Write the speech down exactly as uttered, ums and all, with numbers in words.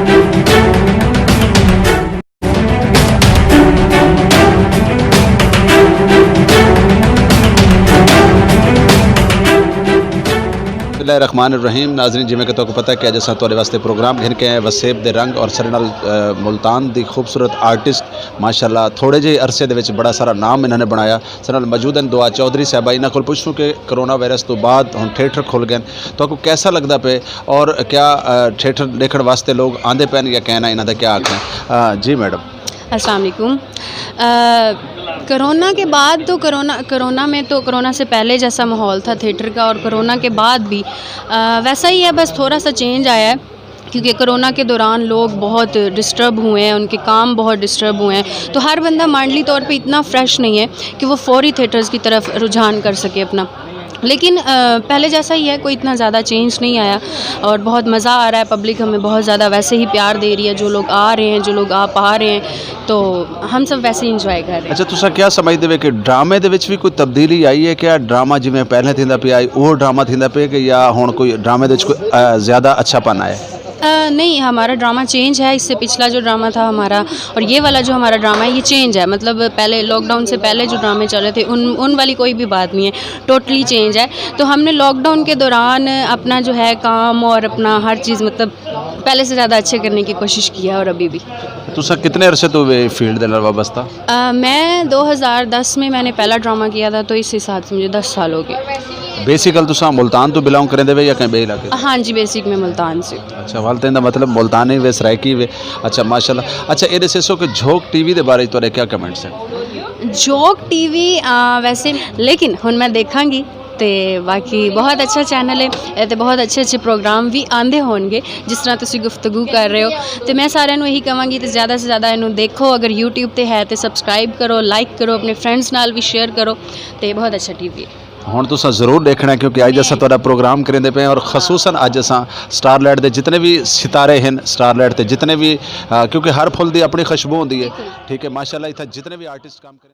بسم اللہ الرحمن الرحیم۔ ناظرین، جویں کہ تہاکوں پتہ ہے کہ اڄ اساں تہاݙے واسطے پروگرام گھن کے آئے وسیب دے رنگ، اور ساݙے نال، اے، ملتان دی خوبصورت آرٹسٹ، ماشاءاللہ تھوڑے جے عرصے دے وچ بڑا سارا نام انہاں نے بݨایا، ساݙے نال موجود ہیں دعا چوہدری صاحبہ۔ انہاں کول پچھسوں کہ کرونا وائرس توں بعد ہݨ تھیٹر کھل ڳئے، تہاکوں کیسا لڳدا پئے اور کیا، اے، تھیٹر ݙیکھݨ واسطے لوگ آندے پئن یا کائناں، انہاں دا کیا آکھݨا ہے؟ اے، جی میڈم۔ السلام علیکم۔ اے، کرونا کے بعد تو کرونا، کرونا میں تو، کرونا سے پہلے جیسا ماحول تھا تھیٹر کا اور کرونا کے بعد بھی، اے، ویسا ہی ہے، بس تھوڑا سا چینج آیا ہے، کیونکہ کرونا کے دوران لوگ بہت ڈسٹرب ہوئے ہیں، ان کے کام بہت ڈسٹرب ہوئے ہیں، تو ہر بندہ مائنڈلی طور پہ اتنا فریش نہیں ہے کہ وہ فوری تھیٹرز کی طرف رجحان کر سکے اپنا۔ لیکن، اے، پہلے جیسا ہی ہے، کوئی اتنا زیادہ چینج نہیں آیا اور بہت مزہ آ رہا ہے۔ پبلک ہمیں بہت زیادہ ویسے ہی پیار دے رہی ہے، جو لوگ آ رہے ہیں، جو لوگ آ پا رہے ہیں، تو ہم سب ویسے ہی انجوائے کر رہے ہیں۔ اچھا، تساں کیا سمجھدے وے کہ ڈرامے دے وچ وی کوئی تبدیلی آئی ہے؟ کیا ڈرامہ جویں پہلے تھیندا پیا ہئی، اوہو ڈرامہ تھیندا پیا کہ یا ہݨ کوئی ڈرامے دے وچ کوئی، اے، زیادہ اچھا پن آیا ہے؟ اے، نہیں، ہمارا ڈرامہ چینج ہے۔ اس سے پچھلا جو ڈرامہ تھا ہمارا اور یہ والا جو ہمارا ڈرامہ ہے، یہ چینج ہے۔ مطلب، پہلے لاک ڈاؤن سے پہلے جو ڈرامے چل رہے تھے، ان، ان والی کوئی بھی بات نہیں ہے، ٹوٹلی چینج ہے۔ تو ہم نے لاک ڈاؤن کے دوران اپنا جو ہے کام اور اپنا ہر چیز، مطلب، پہلے سے زیادہ اچھے کرنے کی کوشش کی ہے اور ابھی بھی۔ تساں کتنے عرصے تو اے فیلڈ دے نال وابستہ؟ اے، میں دو ہزار دس میں میں نے پہلا ڈرامہ کیا تھا، تو اس حساب سے مجھے دس سال ہو گئے۔ بیسیکل تساں ملتان تو بلانگ کریندے وے یا کہیں ٻئے علاقے؟ ہاں جی، بیسک میں ملتان سے۔ اچھا، والدین دا مطلب ملتانی وے، سرائیکی وے۔ اچھا، ماشاءاللہ۔ اچھا، اے ݙسیسو کہ جھوک ٹی وی دے بارے وچ تہاݙے کیا کمنٹس ہیں؟ جھوک ٹی وی، آ، ویسے، لیکن ہݨ میں دیکھاں گی تے باقی بہت اچھا چینل ہے، اے تے بہت اچھے اچھے پروگرام وی آندے ہونگے، جس طرح تسی گفتگو کر رہے ہو۔ تے میں ساریاں نوں یہی کہواں گی تے زیادہ سے زیادہ اینوں دیکھو، اگر یوٹیوب تے ہے تے سبسکرائب کرو، لائک کرو، اپنے فرینڈز نال وی شیئر کرو۔ تے بہت اچھا ٹی وی ہے۔ ہݨ تساں ضرور ݙیکھݨا ہے، کیونکہ اڄ اساں تہاݙا پروگرام کریندے پئے ہیں، اور خصوصاً اڄ اساں سٹار لائٹ دے جتنے وی ستارے ہیں، سٹار لائٹ دے جتنے وی، آ، کیونکہ ہر پھل دی اپݨی خوشبو ہوندی ہے، ٹھیک ہے، ماشاءاللہ، اتھاں جتنے وی آرٹسٹ کام کریں۔